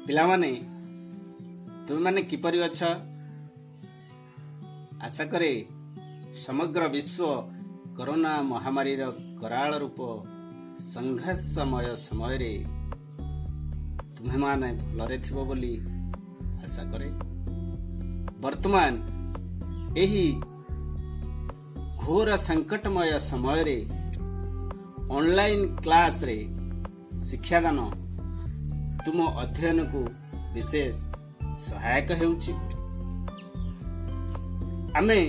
ପିଲାମାନେ, ତୁମେମାନେ କିପରି ଅଛ? ଆଶା କରେ ସମଗ୍ର ବିଶ୍ୱ କରୋନା ମହାମାରୀର କରାଳ ରୂପ ସଂଘର୍ଷମୟ ସମୟରେ ତୁମେମାନେ ଭଲରେ ଥିବ ବୋଲି ଆଶା କରେ। ବର୍ତ୍ତମାନ ଏହି ଘୋର ସଙ୍କଟମୟ ସମୟରେ ଅନଲାଇନ କ୍ଲାସରେ ଶିକ୍ଷାଦାନ ତୁମ ଅଧ୍ୟୟନକୁ ବିଶେଷ ସହାୟକ ହେଉଛି। ଆମେ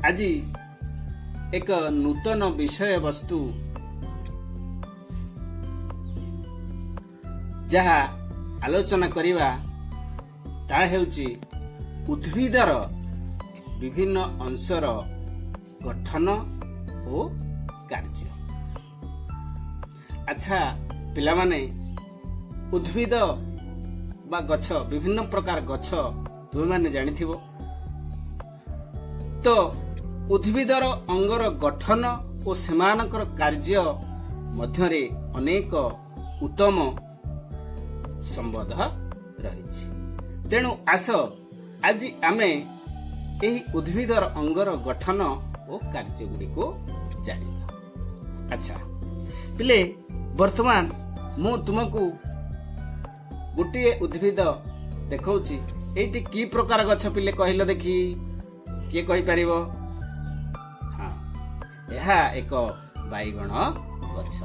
ଆଜି ଏକ ନୂତନ ବିଷୟବସ୍ତୁ, ଯାହା ଆଲୋଚନା କରିବା, ତାହା ହେଉଛି ଉଦ୍ଭିଦର ବିଭିନ୍ନ ଅଂଶର ଗଠନ ଓ କାର୍ଯ୍ୟ। ଆଚ୍ଛା ପିଲାମାନେ, ଉଦ୍ଭିଦ ବା ଗଛ, ବିଭିନ୍ନ ପ୍ରକାର ଗଛ ତୁମେମାନେ ଜାଣିଥିବ ତ? ଉଦ୍ଭିଦର ଅଙ୍ଗର ଗଠନ ଓ ସେମାନଙ୍କର କାର୍ଯ୍ୟ ମଧ୍ୟରେ ଅନେକ ଉତ୍ତମ ସମ୍ବନ୍ଧ ରହିଛି। ତେଣୁ ଆସ, ଆଜି ଆମେ ଏହି ଉଦ୍ଭିଦର ଅଙ୍ଗର ଗଠନ ଓ କାର୍ଯ୍ୟଗୁଡ଼ିକୁ ଜାଣିବା। ଆଚ୍ଛା ପିଲେ, ବର୍ତ୍ତମାନ ମୁଁ ତୁମକୁ ଗୋଟିଏ ଉଦ୍ଭିଦ ଦେଖାଉଛି। ଏଇଟି କି ପ୍ରକାର ଗଛ ପିଲେ, କହିଲ ଦେଖି? କିଏ କହିପାରିବ? ହଁ, ଏହା ଏକ ବାଇଗଣ ଗଛ।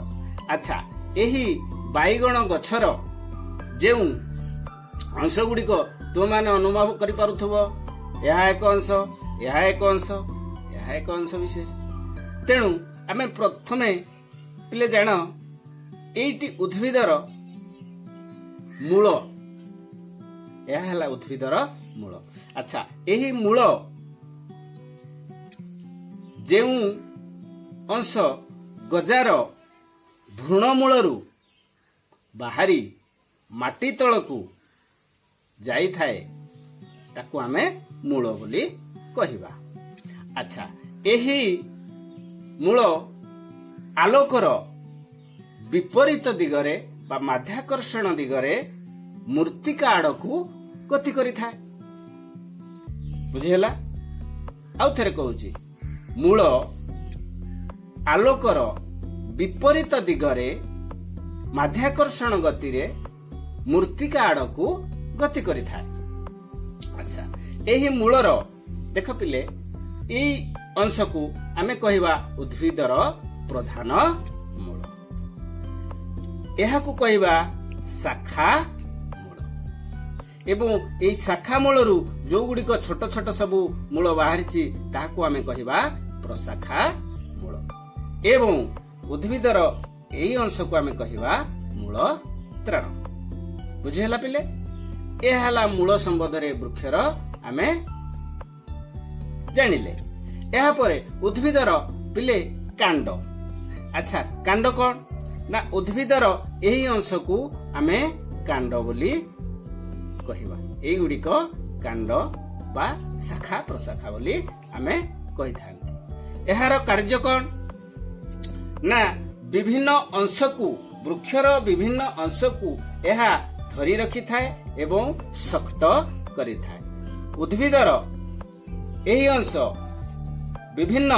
ଆଚ୍ଛା, ଏହି ବାଇଗଣ ଗଛର ଯେଉଁ ଅଂଶ ଗୁଡ଼ିକ ତୁମେମାନେ ଅନୁଭବ କରିପାରୁଥିବ, ଏହା ଏକ ଅଂଶ, ଏହା ଏକ ଅଂଶ, ଏହା ଏକ ଅଂଶ ବିଶେଷ। ତେଣୁ ଆମେ ପ୍ରଥମେ ପିଲେ ଜାଣ, ଏଇଟି ଉଦ୍ଭିଦର ମୂଳ। ଏହା ହେଲା ଉଦ୍ଭିଦର ମୂଳ। ଆଚ୍ଛା, ଏହି ମୂଳ ଯେଉଁ ଅଂଶ ଗଜାର ଭ୍ରୂଣ ମୂଳରୁ ବାହାରି ମାଟି ତଳକୁ ଯାଇଥାଏ, ତାକୁ ଆମେ ମୂଳ ବୋଲି କହିବା। ଆଚ୍ଛା, ଏହି ମୂଳ ଆଲୋକର ବିପରୀତ ଦିଗରେ ବା ମାଧ୍ୟାକର୍ଷଣ ଦିଗରେ ମୃତ୍ତିକା ଆଡ଼କୁ ଗତି କରିଥାଏ। ବୁଝିହେଲା? ଆଉ ଥରେ କହୁଛି, ମୂଳ ଆଲୋକର ବିପରୀତ ଦିଗରେ ମାଧ୍ୟାକର୍ଷଣ ଗତିରେ ମୃତ୍ତିକା ଆଡ଼କୁ ଗତି କରିଥାଏ। ଆଚ୍ଛା, ଏହି ମୂଳର, ଦେଖ ପିଲେ, ଏଇ ଅଂଶକୁ ଆମେ କହିବା ଉଦ୍ଭିଦର ପ୍ରଧାନ ମୂଳ। ଏହାକୁ କହିବା ଶାଖା ମୂଳ ଏବଂ ଏଇ ଶାଖା ମୂଳରୁ ଯୋଉଗୁଡ଼ିକ ଛୋଟ ଛୋଟ ସବୁ ମୂଳ ବାହାରିଛି, ତାହାକୁ ଆମେ କହିବା ପ୍ରଶାଖା ମୂଳ ଏବଂ ଉଦ୍ଭିଦର ଏଇ ଅଂଶକୁ ଆମେ କହିବା ମୂଳ ତ୍ରାଣ। ବୁଝିହେଲା ପିଲେ? ଏହା ହେଲା ମୂଳ ସମ୍ବନ୍ଧରେ ବୃକ୍ଷର ଆମେ ଜାଣିଲେ। ଏହାପରେ ଉଦ୍ଭିଦର ପିଲେ କାଣ୍ଡ। ଆଚ୍ଛା, କାଣ୍ଡ କଣ ନା ଉଦ୍ଭିଦର ଏହି ଅଂଶକୁ ଆମେ କାଣ୍ଡ ବୋଲି କହିବା। ଏଇଗୁଡ଼ିକ କାଣ୍ଡ ବା ଶାଖା ପ୍ରଶାଖା ବୋଲି ଆମେ କହିଥାନ୍ତି। ଏହାର କାର୍ଯ୍ୟ କଣ ନା ବିଭିନ୍ନ ଅଂଶକୁ, ବୃକ୍ଷର ବିଭିନ୍ନ ଅଂଶକୁ ଏହା ଧରି ରଖିଥାଏ ଏବଂ ଶକ୍ତ କରିଥାଏ। ଉଦ୍ଭିଦର ଏହି ଅଂଶ ବିଭିନ୍ନ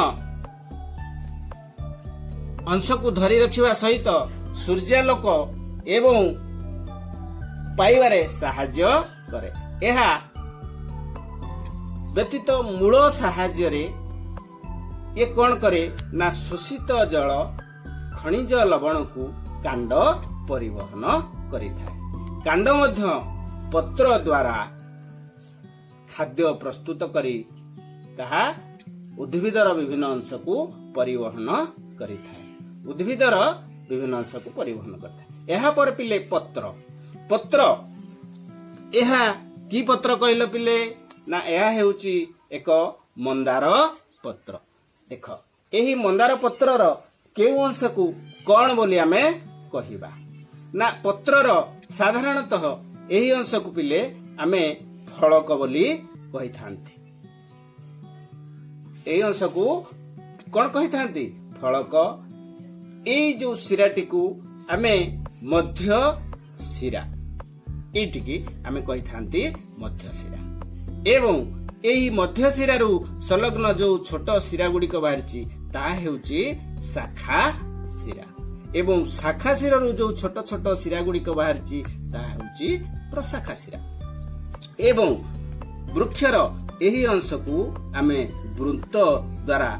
ଅଂଶକୁ ଧରି ରଖିବା ସହିତ ସୂର୍ଯ୍ୟାଲୋକ ଏବଂ ପାଇବାରେ ସାହାଯ୍ୟ କରେ। ଏହା ବ୍ୟତୀତ ମୂଳ ସାହାଯ୍ୟରେ ଇଏ କଣ କରେ ନା ଶୋଷିତ ଜଳ, ଖଣିଜ ଲବଣକୁ କାଣ୍ଡ ପରିବହନ କରିଥାଏ। କାଣ୍ଡ ମଧ୍ୟ ପତ୍ର ଦ୍ୱାରା ଖାଦ୍ୟ ପ୍ରସ୍ତୁତ କରି ତାହା ଉଦ୍ଭିଦର ବିଭିନ୍ନ ଅଂଶକୁ ପରିବହନ କରିଥାଏ। ଉଦ୍ଭିଦର ବିଭିନ୍ନ ଅଂଶକୁ ପରିବହନ କରିଥାଏ। ଏହାପରେ ପିଲେ ପତ୍ର। ପତ୍ର, ଏହା କି ପତ୍ର କହିଲ ପିଲେ? ନା, ଏହା ହେଉଛି ଏକ ମନ୍ଦାର ପତ୍ର। ଦେଖ, ଏହି ମନ୍ଦାର ପତ୍ରର କେଉଁ ଅଂଶକୁ କଣ ବୋଲି ଆମେ କହିବା ନା ପତ୍ରର ସାଧାରଣତଃ ଏହି ଅଂଶକୁ ପିଲେ ଆମେ ଫଳକ ବୋଲି କହିଥାନ୍ତି। ଏହି ଅଂଶକୁ କଣ କହିଥାନ୍ତି? ଫଳକ। ଏଇ ଯୋଉ ଶିରାଟିକୁ ଆମେ ମଧ୍ୟ ଶିରା। ଏଇଟିକି ଆମେ କହିଥାନ୍ତି ମଧ୍ୟଶିରା। ଏବଂ ଏହି ମଧ୍ୟଶିରାରୁ ସଂଲଗ୍ନ ଯୋଉ ଛୋଟ ଶିରା ଗୁଡ଼ିକ ବାହାରିଛି, ତାହା ହେଉଛି ଶାଖା ଶିରା। ଏବଂ ଶାଖା ଶିରାରୁ ଯୋଉ ଛୋଟ ଛୋଟ ଶିରା ଗୁଡ଼ିକ ବାହାରିଛି, ତାହା ହେଉଛି ପ୍ରଶାଖା ଶିରା। ଏବଂ ବୃକ୍ଷର ଏହି ଅଂଶକୁ ଆମେ ବୃନ୍ତ ଦ୍ୱାରା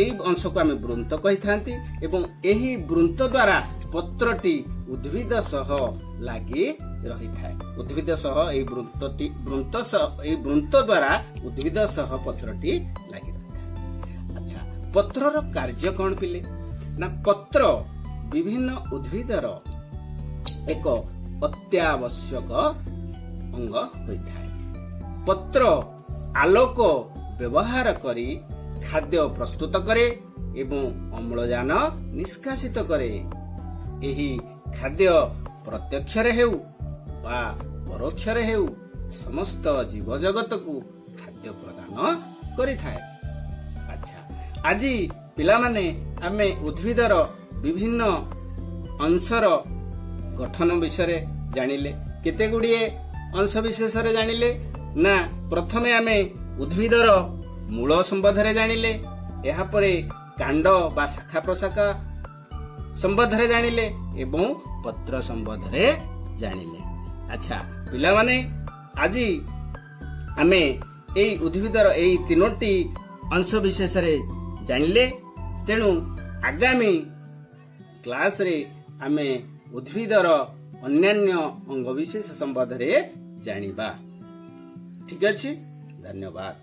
ଏଇ ଅଂଶକୁ ଆମେ ବୃନ୍ତ କହିଥାନ୍ତି। ଏବଂ ଏହି ବୃନ୍ତ ଦ୍ୱାରା ପତ୍ରଟି ଉଦ୍ଭିଦ ସହ ଲାଗି ରହିଥାଏ। ଉଦ୍ଭିଦ ସହ ଏଇ ବୃନ୍ତଟି ବୃନ୍ତ ସହ ଏଇ ବୃନ୍ତ ଦ୍ୱାରା ଉଦ୍ଭିଦ ସହ ପତ୍ରଟି ଲାଗି ରହିଥାଏ। ଆଚ୍ଛା, ପତ୍ରର କାର୍ଯ୍ୟ କଣ ପିଲେ? ନା, ପତ୍ର ବିଭିନ୍ନ ଉଦ୍ଭିଦର ଏକ ଅତ୍ୟାବଶ୍ୟକ ଅଙ୍ଗ ହୋଇଥାଏ। ପତ୍ର ଆଲୋକ ବ୍ୟବହାର କରି ଖାଦ୍ୟ ପ୍ରସ୍ତୁତ କରେ ଏବଂ ଅମ୍ଳଜାନ ନିଷ୍କାସିତ କରେ। ଏହି ଖାଦ୍ୟ ପ୍ରତ୍ୟକ୍ଷରେ ହେଉ ବା ପରୋକ୍ଷରେ ହେଉ, ସମସ୍ତ ଜୀବଜଗତକୁ ଖାଦ୍ୟ ପ୍ରଦାନ କରିଥାଏ। ଆଚ୍ଛା, ଆଜି ପିଲାମାନେ ଆମେ ଉଦ୍ଭିଦର ବିଭିନ୍ନ ଅଂଶର ଗଠନ ବିଷୟରେ ଜାଣିଲେ। କେତେ ଗୁଡ଼ିଏ ଅଂଶ ବିଶେଷରେ ଜାଣିଲେ? ନା, ପ୍ରଥମେ ଆମେ ଉଦ୍ଭିଦର ମୂଳ ସମ୍ବନ୍ଧରେ ଜାଣିଲେ, ଏହାପରେ କାଣ୍ଡ ବା ଶାଖା ପ୍ରଶାଖା ସମ୍ବନ୍ଧରେ ଜାଣିଲେ ଏବଂ ପତ୍ର ସମ୍ବନ୍ଧରେ ଜାଣିଲେ। ଆଚ୍ଛା ପିଲାମାନେ, ଆଜି ଆମେ ଏଇ ଉଦ୍ଭିଦର ଏଇ ତିନୋଟି ଅଂଶ ବିଶେଷରେ ଜାଣିଲେ। ତେଣୁ ଆଗାମୀ କ୍ଲାସରେ ଆମେ ଉଦ୍ଭିଦର ଅନ୍ୟାନ୍ୟ ଅଙ୍ଗବିଶେଷ ସମ୍ବନ୍ଧରେ ଜାଣିବା। ଠିକ ଅଛି, ଧନ୍ୟବାଦ।